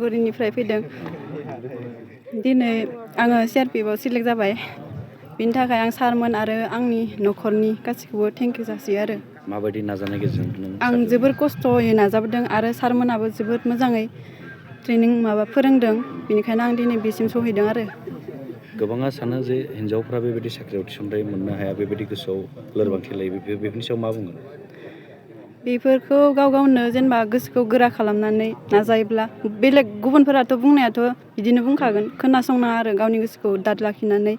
उदालगुरिनिफ्राय फैदों दिनै आङो CRPFआव सिलेक्ट जाबाय बिनि थाखाय आं सारमोन आरो आंनि न'खरनि गासैखौबो थेंक इउ जासियो आरो माबायदि नाजानाय गेजेरजों आं जोबोर खस्थ'यै नाजाबोदों आरो सारमोनाबो जोबोद मोजाङै ट्रेनिं फोरोंदों बेनिखायनो आं दिनै बेसिम सहैदों आरो गोबाङा सानो जे हिन्जावफ्रा बेबायदि साख्रियाव थिसनथाइ मोननो हाया बेबायदि गोसोआव लोरबांथि लायो बेफोरनि सायाव मा बुंगोन बेफोरखौ गाव गावनो जेनेबा गोसोखौ गोरा खालामनानै नाजायोब्ला बेलेग गुबुनफोराथ' बुंनायाथ' बिदिनो बुंखागोन खोनासंनाङा आरो गावनि गोसोखौ दाद लाखिनानै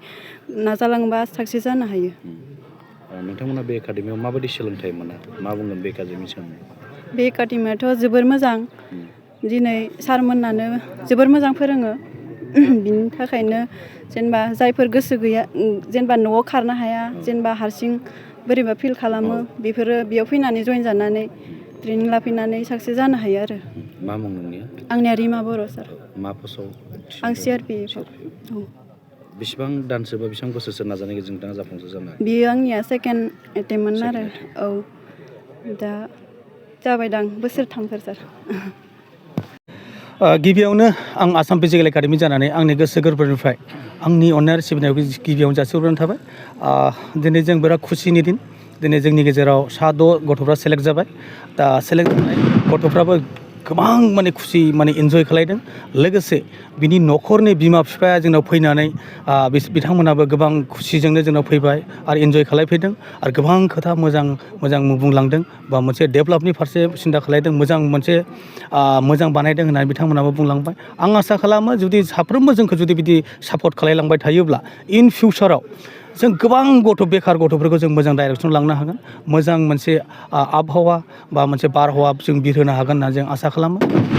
नाजालांबा साक्सेस जानो हायो नोंथांमोना बे एकाडेमियाव माबायदि सोलोंथाइ मोना मा बुंगोन बे एकाडेमिनि सोमोन्दै बे एकाडेमियाथ' जोबोर मोजां दिनै सारमोनानो जोबोर मोजां फोरोङो बिनि थाखायनो जेनेबा जायफोर गोसो गैया जेनेबा न'आव खारनो हाया जेनेबा हारसिं बोरैबा फिल खालामो बेफोरो बेयाव फैनानै जइन जानानै ट्रेनिं लाफैनानै साक्सेस जानो हायो आरो मा मुं नोंनिया आंनिया रिमा बर' सार मा पस्टआव आं CRPFआव बेसेबां दानसो बा बेसेबां बोसोरसो नाजानायनि गेजेरजों नोंथाङा जाफुंसार जानो हायो बियो आंनिया सेकेन्ड एटेम्पमोन आरो औ दा जाबायदां बोसोरथामफोर सार गिबियावनो आं आसाम फिजिकेल एकाडेमि जानानै आंनि गोसो गोरबोनिफ्राय आंनि अननाय आरो सिबिनायखौ गिबियावनो जासिहरनाय थाबाय दिनै जों बिराद खुसिनि दिन दिनै जोंनि गेजेराव 6 गथ'फ्रा सेलेक्ट जाबाय दा सेलेक्ट जानाय गथ'फ्राबो गोबां माने खुसि माने इन्जय खालायदों लोगोसे बिनि न'खरनि बिमा बिफाया जोंनाव फैनानै बिथांमोनाबो गोबां खुसिजोंनो जोंनाव फैबाय आरो इन्जय खालायफैदों आरो गोबां खोथा मोजां बुंलांदों बा मोनसे डेभेलपनि फारसे सिन्था खालायदों मोजां बानायदों होननानै बिथांमोनाबो बुंलांबाय आं आसा खालामो जुदि साफ्रोमबो जोंखौ जुदि बिदि सापर्ट खालायलांबाय थायोब्ला इन फिउचाराव जों गोबां बेखार गथ'फोरखौ जों मोजां डाइरेक्सनाव लांनो हागोन मोजां मोनसे आबहावा बा मोनसे बारहावा जों बिरहोनो हागोन होनना जों आसा खालामो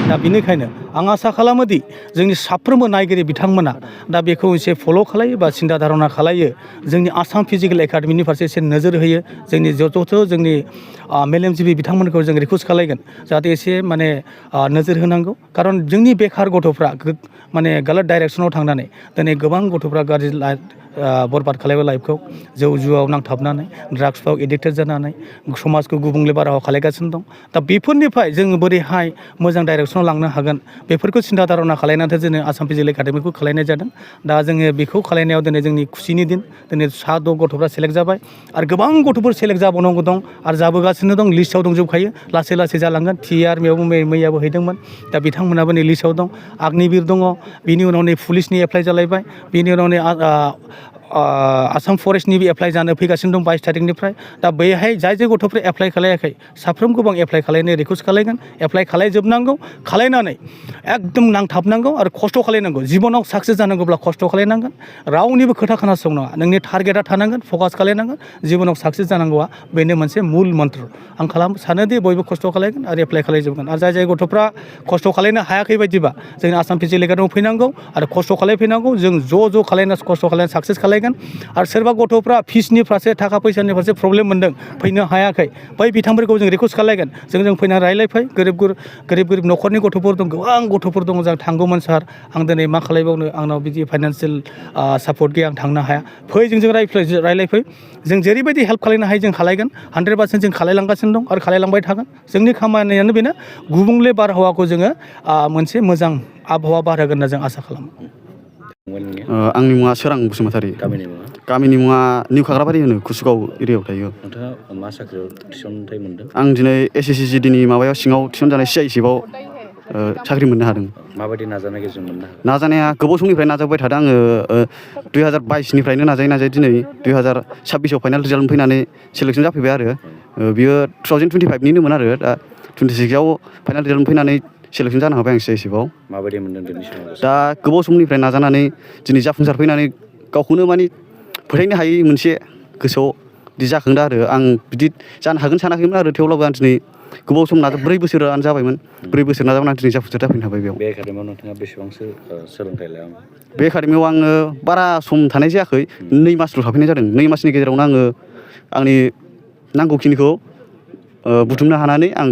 दा बेनिखायनो आं आसा खालामोदि जोंनि साफ्रोमबो नायगिरि बिथांमोना दा बेखौ एसे फल' खालायो बा सिन्था धारना खालायो जोंनि आसाम फिजिकेल एकाडेमिनि फारसे एसे नोजोर होयो जोंनि जोंनि मेलेमजिबि बिथांमोनखौ जों रिकुवेस्ट खालायगोन जाहाथे एसे माने नोजोर होनांगौ खारन जोंनि बेखार गथ'फ्रा माने गालत डाइरेक्सनाव थांनानै दिनै गोबां गथ'फ्रा गाज्रि बरबाद खालायबाय लाइफखौ जौ जुवाव नांथाबनानै ड्राग्सफ्राव एडिक्टेड जानानै समाजखौ गुबुंले बारहावा खालायगासिनो दं दा बेफोरनिफ्राय जोङो बोरैहाय मोजां डाइरेक्सनाव लांनो हागोन बेफोरखौ सिन्था धारना खालायनानैसो जोङो आसाम फिजिकेल एकाडेमिखौ खालायनाय जादों दा जोङो बेखौ खालायनायाव दिनै जोंनि खुसिनि दिन दिनै 6 गथ'फ्रा सेलेक्ट जाबाय आरो गोबां गथ'फोर सेलेक्ट जाबावनांगौ दं आरो जाबोगासिनो दं लिस्टआव दंजोबखायो लासै लासै जालांगोन TR मैयाबो हैदोंमोन दा बिथांमोनाबो नै लिस्टआव दं अग्निवीर दङ बिनि उनाव नै पुलिसनि एप्लाइ जालायबाय बिनि उनाव नै आसाम फरेस्टनिबो एप्लाइ जानो फैगासिनो दं 22 थारिखनिफ्राय दा बैहाय जाय गथ'फ्रा एप्लाइ खालायाखै साफ्रोमखौबो आं एप्लाइ खालायनो रिकुवेस्ट खालायगोन एप्लाइ खालायजोबनांगौ खालायनानै एकदम नांथाबनांगौ आरो खस्थ' खालायनांगौ जिबनाव साक्सेस जानांगौब्ला खस्थ' खालायनांगोन रावनिबो खोथा खोनासंनाङा नोंनि टारगेटआ थानांगोन फकास खालायनांगोन जिबनाव साक्सेस जानांगौआ बेनो मोनसे मुल मन्त्र आं सानोदि बयबो खस्थ' खालायगोन आरो एप्लाइ खालायजोबगोन आरो जाय गथ'फ्रा खस्थ' खालायनो हायाखै बायदिबा जोंनि आसाम फिजिकेल एकाडेमियाव फैनांगौ आरो खस्थ' खालायफैनांगौ जों ज' खालायना खस्थ' खालायना साक्सेस खालायगोन आरो सोरबा गथ'फ्रा फिसनि फारसे थाखा फैसानि फारसे प्रब्लेम मोन्दों फैनो हायाखै बै बिथांफोरखौ जों रिकुवेस्ट खालायगोन जों फैनानै रायलायफै गोरिब न'खरनि गथ'फोर दं गोबां गथ'फोर दङ जों थांगौमोन सार आं दिनै मा खालायबावनो आंनाव बिदि फाइनान्सियेल सापर्ट गैया आं थांनो हाया फै जों रायलायफै जों जेरैबायदि हेल्प खालायनो हायो जों खालायगोन 100% जों खालायलांगासिनो दं आरो खालायलांबाय थागोन जोंनि खामानियानो बेनो गुबुंले बारहावाखौ जोङो मोनसे मोजां आबहावा बारहोगोन होनना जों आसा खालामो आंनि मुङा सोरां बसुमतारी गामिनि मुङा निउ खाग्राबारि होनो कुसुगाव एरियायाव थायो नोंथाङा मा साख्रियाव थिसनथाइ मोनदों आं दिनै SSCGDनि माबायाव सिङाव थिसनजानाय CISFआव साख्रि मोननो हादों माबायदि नाजानाय गेजेरजों मोननो हादों नाजानाया गोबाव समनिफ्राय नाजाबाय थादों आङो 2022निफ्रायनो नाजायै दिनै 2026आव फाइनाल रिजाल्ट फैनानै सेलेक्सन जाफैबाय आरो बियो 2025निनोमोन आरो दा 26आव फाइनाल रिजाल्ट फैनानै सेलेक्सन जानो हाबाय आं CISFआव माबायदि मोनदों दिनै समाव दा गोबाव समनिफ्राय नाजानानै दिनै जाफुंसार फैनानै गावखौनो माने फोथायनो हायै मोनसे गोसोआव बिदि जाखांदों आरो आं बिदि जानो हागोन सानाखैमोन आरो थेवब्लाबो आं दिनै गोबाव सम 4 बोसोरानो जाबायमोन 4 बोसोर नाजानानै आं दिनै जाफुंसार जाफैनो हाबाय बेयाव बे एकाडेमियाव नोंथाङा बेसेबांसो सोलोंथाइ लाया बे एकाडेमियाव आङो बारा सम थानाय जायाखै 2 मासल' थाफैनाय जादों 2 मासनि गेजेरावनो आङो आंनि नांगौखिनिखौ बुथुमनो हानानै आं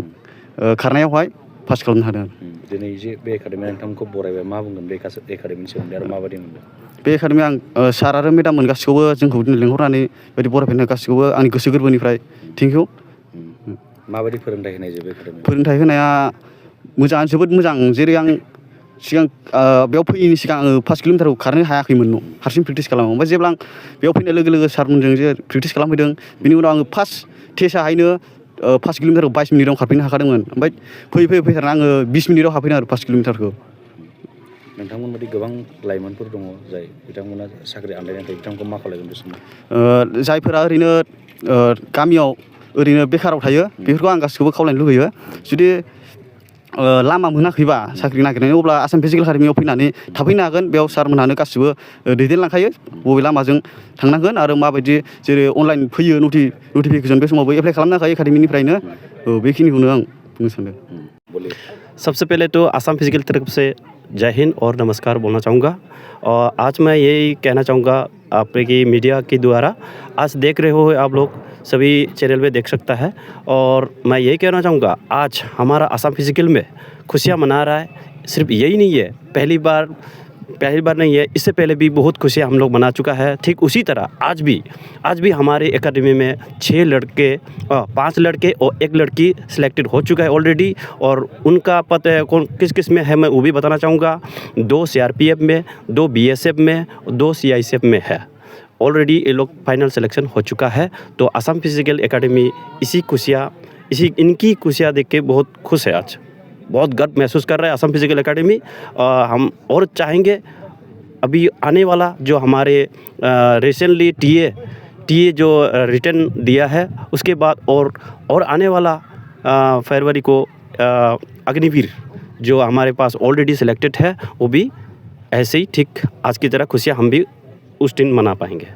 खारनायावहाय पास खालामनो हादों दिनै जे बे एकाडेमिया नोंथांमोनखौ बरायबाय मा बुंगोन बे एकाडेमिनि सोमोन्दै आरो माबायदि मोनदों बे एकाडेमियाव आं सार आरो मेडाममोन गासिखौबो जोंखौ दिनै लेंहरनानै बायदि बरायफैनाय गासिखौबो आंनि गोसो गोरबोनिफ्राय थेंक इउ माबायदि फोरोंथाइ होनाय जायो बे एकाडेमियाव फोरोंथाइ होनाया मोजां जोबोद मोजां जेरै आं सिगां बेयाव फैयैनि सिगां आङो 5 किल'मिटारखौ खारनो हायाखैमोन हारसिं प्रेक्टिस खालामो ओमफ्राय जेब्ला आं बेयाव फैनाय लोगो लोगो सारमोनजों जे प्रेक्टिस खालामफैदों बिनि उनाव आङो फार्स्ट टेस्टआहायनो 5 किल'मिटारखौ 22 मिनिटाव खारफैनो हाखादोंमोन ओमफ्राय फैयै फैथारना आङो 20 मिनिटाव हाफैदों आरो 5 किल'मिटारखौ नोंथांमोन बायदि गोबां लाइमोनफोर दङ जाय बिथांमोना साख्रि आन्दायनानै थायो बिथांमोनखौ मा खालायगोन बे समाव जायफोरा ओरैनो गामियाव ओरैनो बेखाराव थायो बेफोरखौ आं गासिखौबो खावलायनो लुगैयो जुदि लामा मोनाखैबा साख्रि नागिरनायनि अब्ला आसाम फिजिकेल एकाडेमियाव फैनानै थाफैनो हागोन बेयाव सारमोनहानो गासिबो दैदेनलांखायो बबे लामाजों थांनांगोन आरो माबायदि जेरै अनलाइन फैयो नटिफिकेसन बे समावबो एप्लाइ खालामनो हाखायो एकाडेमिनिफ्रायनो बेखिनिखौनो आं बुंनो सानदों सबसे पहले तो आसाम फिजिकल तरफ से जय हिंद और नमस्कार बोलना चाहूँगा और आज मैं यही कहना चाहूँगा आपकी मीडिया के द्वारा आज देख रहे हो आप लोग सभी चैनल पे देख सकता है और मैं यही कहना चाहूँगा आज हमारा आसाम फिजिकल में खुशियाँ मना रहा है सिर्फ यही नहीं है पहली बार नहीं है इससे पहले भी बहुत खुशियाँ हम लोग मना चुका है ठीक उसी तरह आज भी हमारे एकेडमी में 5 लड़के और 1 लड़की सिलेक्टेड हो चुका है ऑलरेडी और उनका पता है कौन किस किस में है मैं वो भी बताना चाहूँगा 2 CRPF में 2 BSF में 2 CISF में है ऑलरेडी ये लोग फाइनल सिलेक्शन हो चुका है तो आसाम फिजिकल एकेडमी इनकी खुशियाँ देख के बहुत खुश है आज बहुत गर्व महसूस कर रहा है आसाम फिजिकल एकेडमी हम और चाहेंगे अभी आने वाला जो हमारे रिसेंटली टीए जो रिटर्न दिया है उसके बाद और आने वाला फरवरी को अग्निवीर जो हमारे पास ऑलरेडी सिलेक्टेड है वो भी ऐसे ही ठीक आज की तरह खुशियाँ हम भी उस दिन मना पाएंगे।